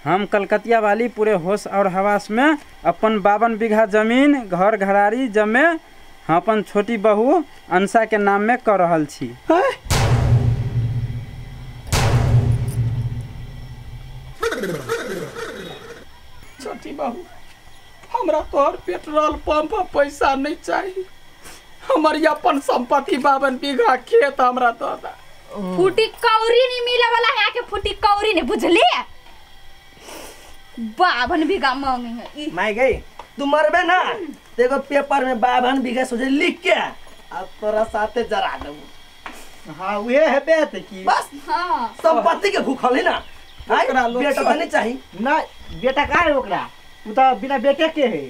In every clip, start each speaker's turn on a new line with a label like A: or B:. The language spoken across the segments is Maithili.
A: हम कलकतिया वाली पूरे होश और हवास में अपन 52 बीघा जमीन घर घरारी जमे हम अपन छोटी बहू अंशा के नाम में कर रहल छी।
B: छोटी बहू हमरा तोहर पेट्रोल पंप पैसा नहीं चाहिए, हमर अपन संपत्ति 52 बीघा खेत हमरा दे दे।
C: फूटी कौड़ी नहीं मिले वाला है के फूटी कौड़ी नहीं बुझली। 52 बीघा मांगे है।
D: माय गई तू मरबे ना देखो पेपर में 52 बीघा सोचे लिख के अब तोरा साथे जरा दऊ।
E: हां उहे हेबे त की
D: बस। हां संपत्ति के भूखल है ना, ओकरा बेटा त नहीं चाहिए
E: ना। बेटा का है ओकरा, उ त बिना बेटे के है।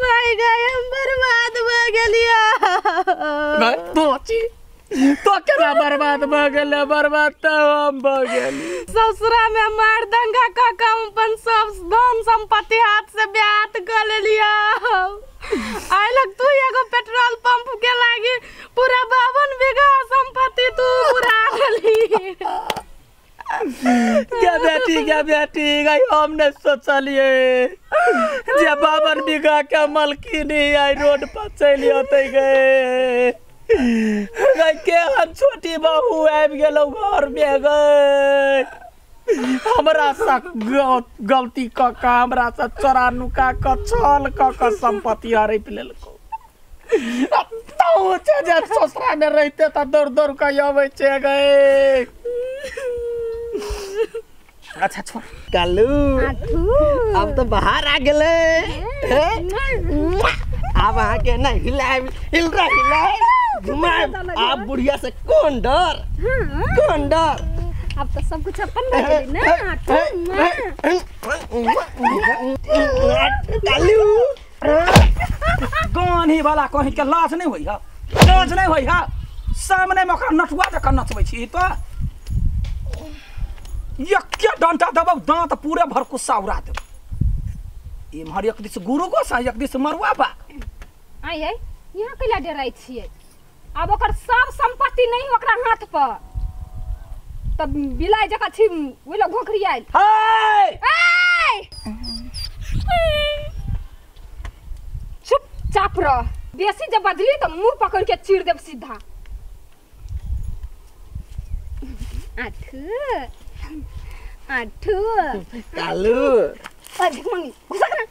C: My गई हम बर्बाद भ गेलिया।
B: मैं तो छी तो केना बर्बाद भ गेल, बर्बाद त हम भ गेली।
C: ससुरा में मार दंगा क के अपन सब धन संपत्ति हाथ से ब्यात क लेलिया। आइ लग तू एगो पेट्रोल पंप के लागी पूरा 52 बीघा संपत्ति तू पूरा देली।
B: क्या बेटी गई हम ने सोचलिए जे 52 बीघा के मलकिनी आई रोड पर चलि अतै गए। के हम छोटी बहू आबि गेलौ घर में गए, हमरा से गलती क के हमरा से चोरा नुका क छल क के संपत्ति हड़पि लेलकौ। तू जे ससुरा में रहिते त दौड़ दौड़ के अबै छै गए। अच्छा छोड़
D: कालू अब तो बाहर आ गेले। अब अहाँ के ना हिलाए हिल हिलाए घुमाए। आप बुढ़िया से कौन डर, कौन डर।
C: अब तो सब कुछ अपन भऽ गेलै ना।
D: कालू
B: गानी वाला कहीं के लाज नहीं होई है, लाज नहीं होई है। सामने में ओकरा नटुआ जकाँ नचबै छी तो एके डंटा देबौ दांत पूरे भरकुस्सा उड़ा देबौ। इम्हर एक दिस गुरु गोसा एक दिस मरुआ बा।
C: आइ आइ यहाँ कैला डराइ छियै? आब ओकर सब संपत्ति नहीं ओकरा हाथ पर, तब बिलाइ जकाँ छी ओहि लग घोखरी आयल। चुपचाप रह, बेसी जब बजली तो मुंह पकड़ के चीर देब सीधा। आठू आठू
D: कालू
C: अरे मंगी घुसा ना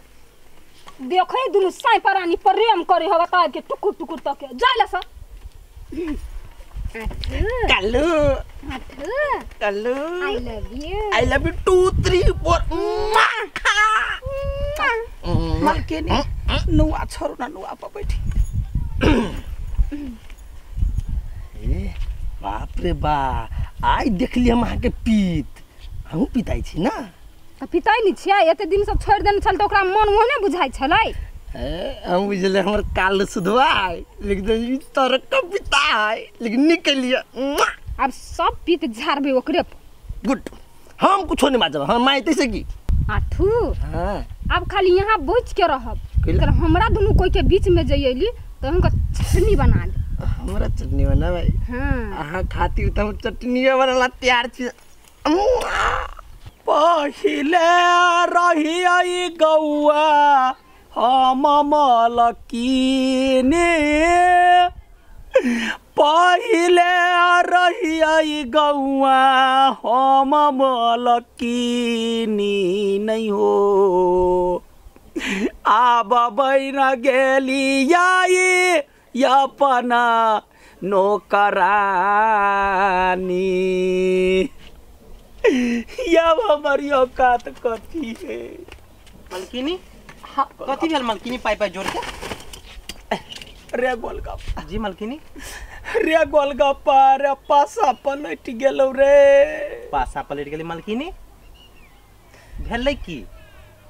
C: देखो दुनु साई परानी प्रेम करे हवा तार के टुकुर टुकुर तक जाइला सा।
D: Kalu
C: Athu
D: Kalu
C: I love you,
D: I love you 2 3 4।
B: मलकिनी नुआ छोड़ू ना, नुआ पर बैठी।
D: ए बाप रे बा, आइ देखली हम अहाँ के पीत। हमहूँ पिताइ छी ना?
C: त पिताइ नहि छियै, एते दिन सब छोड़ि देने छल त ओकरा मन ओहने बुझाइ छलै।
D: हम बुझले हमर काल सुधवा है, लेकिन ई तरक पिता है, लेकिन निकलिए
C: अब सब पीत झाड़बे ओकरे।
D: गुड, हम कुछो नहीं बाजब, हम मायते से की
C: आठू।
D: हां
C: अब खाली यहाँ बच के रहब, अगर हमरा दुनू कोई के बीच में जइली तो हमका चटनी बना दे।
D: हमरा चटनी बनाबै?
C: हां
D: अहाँ खातिर त हम चटनी बनाला तैयार छी।
B: पहिले रहियै गौआ हम मलकिनी, पहिले रहियै गौआ हम मलकिनी नहीं हो, आब बनि गेलियै अपना नौकरानी। यब हमर औकात कथी है?
F: मलकिनी कथी भेल मलकिनी? पाई पाई जोड़ के
B: रे गोलगप्पा
F: जी मलकिनी,
B: रे गोलगप्पा रे पासा पलटि गेलौ रे।
F: पासा पलटि गेलै मलकिनी? भेलै की?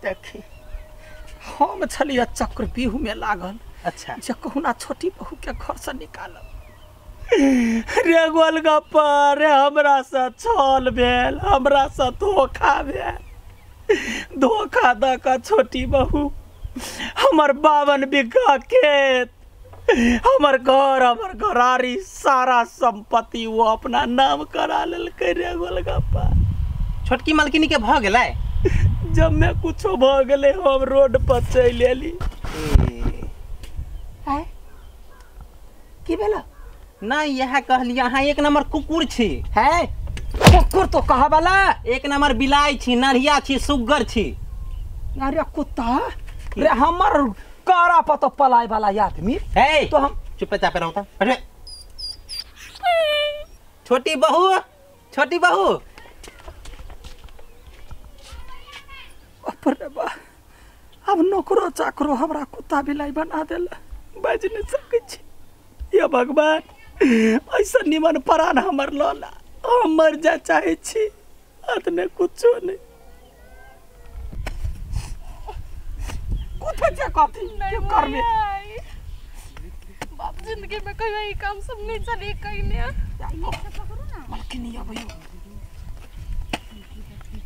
B: देखी हम छलियै चक्रव्यूह में लागल।
F: अच्छा
B: जे कहुना छोटी बहू के घर से निकालब। रे गोलगप्पा रे हमरा से छल भेल, हमरा से धोखा भेल। धोखा दऽ कऽ छोटी बहू हमर 52 बीघा खेत हमर घर हमर घरारी सारा संपत्ति वो अपना नाम करा लेलकै रे गोलगप्पा।
F: छोटकी मालकिनी के भ गेलै?
B: जब मैं कुछो भ गेलै हम रोड पर चलि एली।
D: की भेल?
F: नहीं यह कहलिए अहाँ एक नंबर कुकुर छी।
D: है कुकुर तो कहबला,
F: एक नंबर बिलाई छी, नढ़िया छी, सुग्गर छी।
D: अरे कुत्ता रे हमर कारा पर तो पलाय वाला आदमी
F: है
D: तो हम
F: चुपचाप रहता। छोटी बहू, छोटी बहू।
D: बाप रे बा, अब नौकरो चाकरो हमरा कुत्ता बिलाई बना देला, बाजि नहीं सकै छी।
B: या भगवान ऐसा निमन प्राण हमर लला, हम मर जा चाहे छी, अतने कुछो नहीं।
D: कुत्ता जे कथी के करबे
C: बाप, जिंदगी में कहियो ई काम सब नहीं चली कइने।
D: मलकिनी अबैयो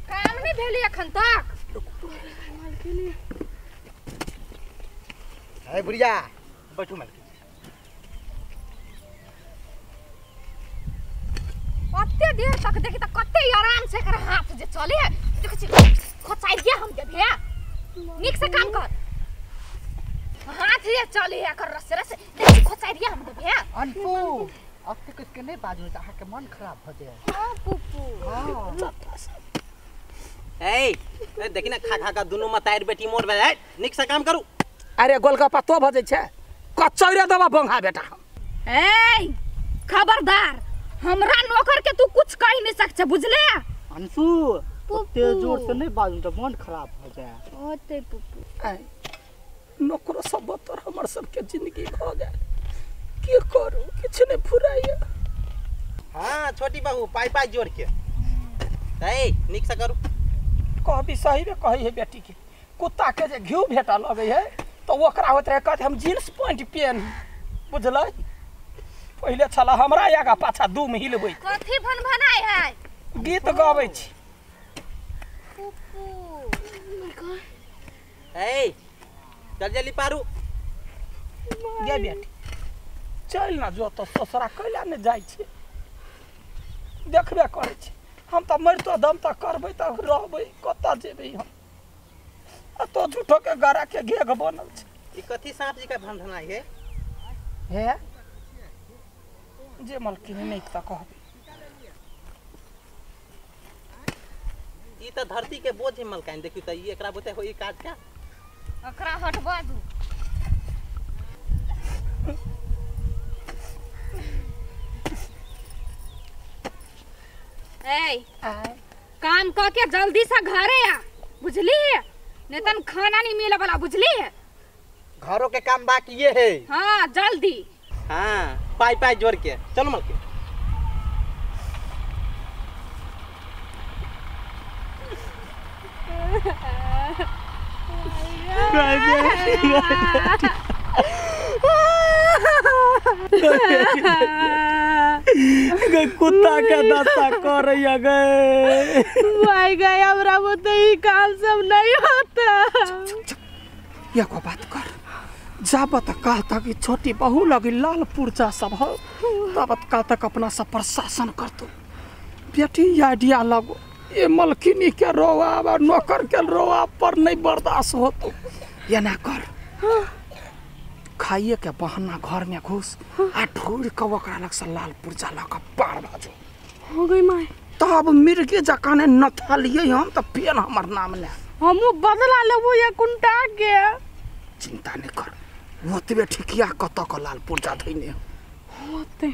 C: काम नहीं भेली अखन तक। मलकिनी
E: है बुढ़िया
F: बैठू मलकिनी।
C: कते देर तक देखी त कते आराम से एकर हाथ जे चले, देखै छी खोचाइ दिया हम देबे। नीक से काम कर, हाथ जे चले एकर रस रस देखी खोचाइ दिया हम देबे।
E: अनपू अते कुछ के नहीं बाजू त अहाँ के मन खराब भ जाय।
C: हां पुप्पू
E: हां
F: ए देखी ना खा खा का दुनु मतार बेटी मोर बे। नीक से काम करू।
D: अरे गोलगप्पा तो भजै छै, कचौरे दबा बंगा बेटा।
C: ए खबरदार, हमरा नौकर के तू कुछ कह नहीं सकछे बुझले।
E: अंशु ओते जोर से नहीं बाजू त मन खराब हो जाए।
C: ओते पुप्पू
D: ए नौकरो सब बतर हमर सबके जिंदगी भ गेल, की करू किछ नहीं फुराइया।
F: हां छोटी बहू पाई पाई जोड़ के ए नीक से करू।
D: कहबी सही में कही है बेटी के, कुत्ता के जे घिउ भेटा लगे है तो ओकरा होत रहे कहत हम जींस पैंट पेन बुझलै। पहिले छला हमरा आगा पाछा दू में हिलबै।
C: कथी भनभनाय है?
D: गीत गाबै छी।
C: पुप्पू
F: ए चल जल्दी पारू।
D: गे बेटी चल ना, जो तो ससुरा कैला ने जाइ छी, देखबे करै छी। हम त मरतो दम तक करबै त रहबै, कतऽ जेबै हम? आ तो झूठो के गरा के घेघ बनल छै।
F: ई कथी सांप जी के भनभनाय है?
D: हे जे मलकिनी नहीं त कहबे।
F: ई त धरती के बोझ है मलकाइन, देखियो त ई एकरा बोते हो ई काज का
C: ओकरा हटबा दू। ए काम क के जल्दी से घरे आ बुझली, नहीं तन खाना नहीं मिले वाला बुझली।
E: घरों के काम बाकी ये है।
C: हाँ जल्दी।
F: हाँ पाई पाई जोड़ के चलो मलकिन।
B: गए कुत्ता के दशा करैया गए
C: भाई गए, हमरा बुते ई काम सब नहीं होता।
D: एको बात कर, जाब तक कहता कि छोटी बहू लगी लाल पुर्जा सब हो तब काल तक अपना सब प्रशासन कर दो। बेटी आइडिया लगो, ये मलकिनी के रोआब और नौकर के रोआब पर नहीं बर्दाश्त हो तो ये ना कर, खाइए के बहाना घर में घुस आ ढूंढ के ओकरा लग से लाल पुर्जा लऽ के पार बाजू
C: हो गई माय।
D: तब मिर्गी जकाँ ने नथलिए हम त फेन हमर नाम ले,
C: हमहू बदला लेबू ये कुंटा के।
D: चिंता नहीं कर, ओतबे ठिकिया कतऽ के लाल पुर्जा धइने
C: होते।